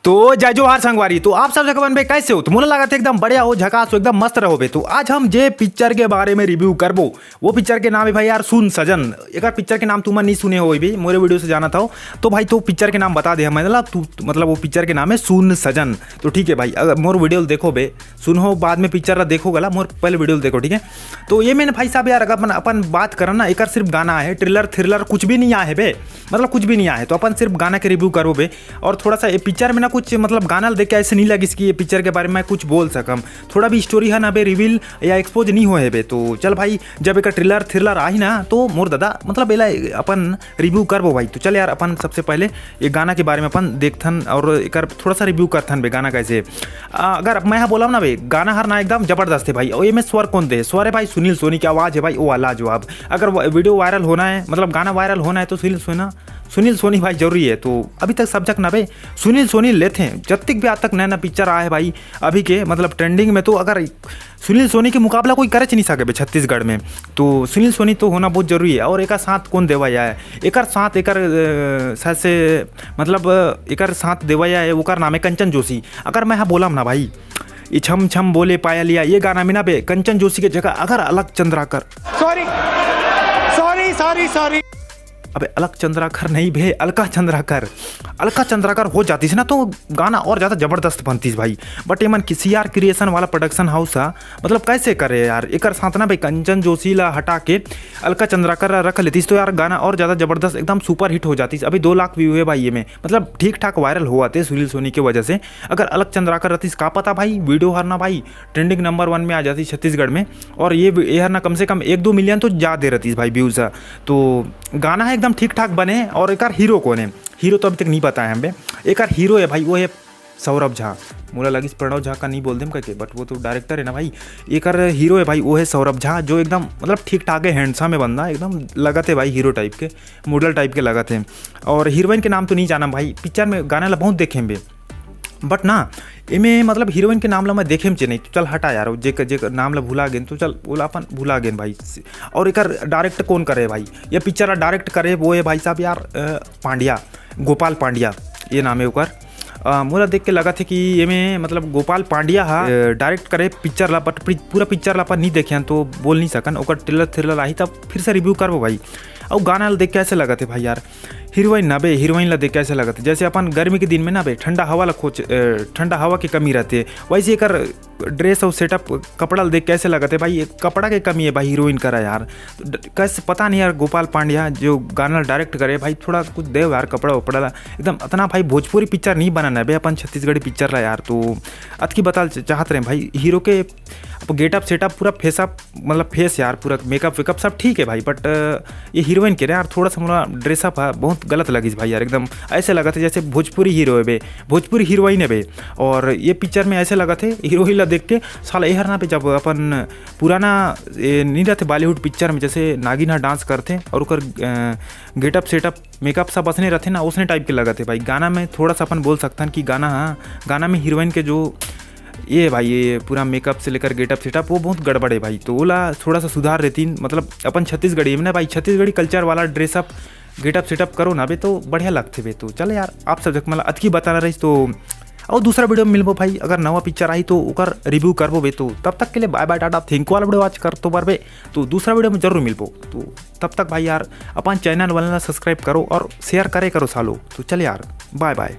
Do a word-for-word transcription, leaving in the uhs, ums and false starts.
तो जय जोहार संगवारी, तो आप सब जगह बन बे, कैसे हो? तो मोला लागत हे एकदम बढ़िया हो, झकास हो, एकदम मस्त रहो बे। तो आज हम जे पिक्चर के बारे में रिव्यू करबो, वो पिक्चर के नाम है भाई यार सुन सजन। एकर पिक्चर के नाम तुमन नहीं सुने हो भी, मोरे वीडियो से जाना था। तो भाई तो पिक्चर के नाम बता दे हम, मतलब तू, मतलब वो पिक्चर के नाम है सुन सजन। तो ठीक है भाई, अगर मोर वीडियो देखो बे, सुनो बाद में पिक्चर ला देखो गला, मोर पहले वीडियो देखो, ठीक है? तो ये मैंने भाई साहब यार, अगर अपन, अपन बात करन ना, एकर सिर्फ गाना है, ट्रेलर थ्रिलर कुछ भी नहीं आए है बे, मतलब कुछ भी नहीं आए है। तो अपन सिर्फ गाना के रिव्यू करबो बे। और थोड़ा सा ये पिक्चर में ना कुछ, मतलब गाना देख के ऐसे नहीं लगिस कि ये पिक्चर के बारे में कुछ बोल सकम। थोड़ा भी स्टोरी है ना बे रिवील या एक्सपोज नहीं होए बे। तो चल भाई, जब एक ट्रेलर थ्रिलर आही ना तो मोर दादा, मतलब एला अपन रिव्यू करबो भाई। तो चल यार, अपन सबसे पहले ये गाना के बारे में अपन देखथन और एकर थोड़ा सा रिव्यू करथन बे, गाना कैसे। आ, अगर मैं हा बोलम ना बे, गाना हर ना एकदम जबरदस्त है भाई। और ये में स्वर कौन दे? स्वर है भाई सुनील सोनी की आवाज़ है भाई, वो लाजवाब। अगर वीडियो वायरल होना है, मतलब गाना वायरल होना है तो सुनील सोना, सुनील सोनी भाई जरूरी है। तो अभी तक सब जग ना बे सुनील सोनी लेथे, जब तक भी आज तक नया नया पिक्चर आया है भाई अभी के, मतलब ट्रेंडिंग में, तो अगर सुनील सोनी के मुकाबला कोई करे नहीं सके बे छत्तीसगढ़ में। तो सुनील सोनी तो होना बहुत जरूरी है। और एकर साथ कौन देवा आए? एकर साथ एकर, अ, शायद से, मतलब अ, एकर साथ देवा आए, ओकर नाम है कंचन जोशी। अगर मैं हा बोलम ना भाई, ये छम छम बोले पायलिया, ये गाना में ना बे कंचन जोशी के जगह अगर अलख Chandrakar, sorry, sorry, sorry, sorry. अबे अलख चंद्राकर नहीं बे, अलका चंद्राकर। अलका चंद्राकर हो जातिस ना तो गाना और ज़्यादा जबरदस्त बनतिस भाई। बट एमन सी आर क्रिएशन वाला प्रोडक्शन हाउस हा, मतलब कैसे करे यार, एकर साथ ना बे कंचन जोशी ला हटा के अलका चंद्राकर ला रख लेतिस तो यार गाना और ज़्यादा जबरदस्त एकदम सुपर हिट हो जातिस। अभी दो लाख व्यू है भाई ये में, मतलब ठीक ठाक वायरल होवत हे सुनील सोनी के वजह से। अगर अलख चंद्राकर रहतिस का पता भाई, वीडियो हर ना भाई ट्रेंडिंग नंबर वन में आ जातिस छत्तीसगढ़ में। और ये ये हर ना कम से कम एक दो मिलियन तो जा दे रहतिस भाई व्यूज। तो गाना है एकदम ठीक ठाक बने। और एकर हीरो कौन है? हीरो तो अभी तक नहीं पता है हम बे। एकर हीरो है भाई, वो है सौरभ झा। मोला लगिस प्रणव झा का नहीं बोल देम करके, बट वो तो डायरेक्टर है ना भाई। एकर हीरो है भाई, वो है सौरभ झा, जो एकदम मतलब ठीक ठाक है, हैंडसम है बंदा, एकदम लगत है भाई हीरो टाइप के, मॉडल टाइप के लगत है। और हीरोइन के नाम तो नहीं जानम भाई, पिक्चर में गाना ला बहुत देखे बे, बट ना एमे मतलब हीरोइन के नाम ला मैं देखे में नहीं। तो चल हटा यार, जे जे नाम ला भुला गेन तो चल, ओला अपन भुला गेन भाई। और एकर डायरेक्ट कौन करे भाई? ये पिक्चर ला डायरेक्ट करे वो है भाई साहब यार, अ, पांड्या, गोपाल पांड्या ये नाम है ओकर। अ, मोला देख के लगत है कि एमे मतलब गोपाल पांड्या हा, अ, डायरेक्ट करे पिक्चर ला, बट पूरा पिक्चर ला अपन नहीं देखे हन तो बोल नहीं सकन। ओकर ट्रेलर थ्रिलर आही तब फिर से रिव्यू करबो भाई। और गाना ला देख के ऐसे लगत है भाई यार, हीरोइन ना बे, हीरोइन ला देख के ऐसे लगत है जैसे अपन गर्मी के दिन में ना बे ठंडा हवा ला खोज, अ, ठंडा हवा की कमी रहती है, वैसे एकर ड्रेस और सेटअप कपड़ा ला देख के ऐसे लगत है भाई, ये कपड़ा के कमी है भाई हीरोइन करा यार। तो ड-, कैसे पता नहीं यार, गोपाल पांड्या जो गाना डायरेक्ट करे भाई, थोड़ा कुछ दे यार कपड़ा उपड़ा ला। एकदम इतना भाई भोजपुरी पिक्चर नहीं बनाना बे अपन छत्तीसगढ़ी पिक्चर ला यार। तो अतकी बताल च-, चाहत रहे भाई, हीरो के अब गेटअप सेटअप पूरा फेसअप, मतलब फेस यार, पूरा मेकअप वेकअप सब ठीक है भाई, बट ये हीरोइन के ना यार थोड़ा सा मोला ड्रेसअप है बहुत गलत लगिस भाई यार। एकदम ऐसे लगत है जैसे भोजपुरी हीरो है बे, भोजपुरी हीरोइन है बे। और ये पिक्चर में ऐसे लगत है हीरोइन ला देख के, साला एहर ना पे जब अपन पुराना ये नहीं रहते बॉलीवुड पिक्चर में जैसे नागिन हा डांस करते और ओकर गेटअप सेटअप मेकअप सब असने रहते ना, उसने टाइप के लगत है भाई। गाना में थोड़ा सा अपन बोल सकथन कि गाना, हाँ, गाना में हीरोइन के जो ये भाई, ये पूरा मेकअप से लेकर गेटअप सेटअप वो बहुत गड़बड़ है भाई। तो ओला थोड़ा सा सुधार देतिन, मतलब अपन छत्तीसगढ़ी में ना भाई, छत्तीसगढ़ी कल्चर वाला ड्रेसअप गेटअप सेटअप करो ना बे, तो बढ़िया लगथे बे। तो चल यार, आप सब जग मला अतकी बताना रहिस तो, और दूसरा वीडियो में मिलबो भाई। अगर नवा पिक्चर आई तो ओकर रिव्यू करबो बे। तो तब तक के लिए बाय बाय, टाटा, थैंक यू वाला वीडियो वॉच कर तो बार बे। तो दूसरा वीडियो में जरूर मिलबो। तो तब तक भाई यार, अपन चैनल वाला सब्सक्राइब करो और शेयर करे करो सालो। तो चल यार, बाय बाय।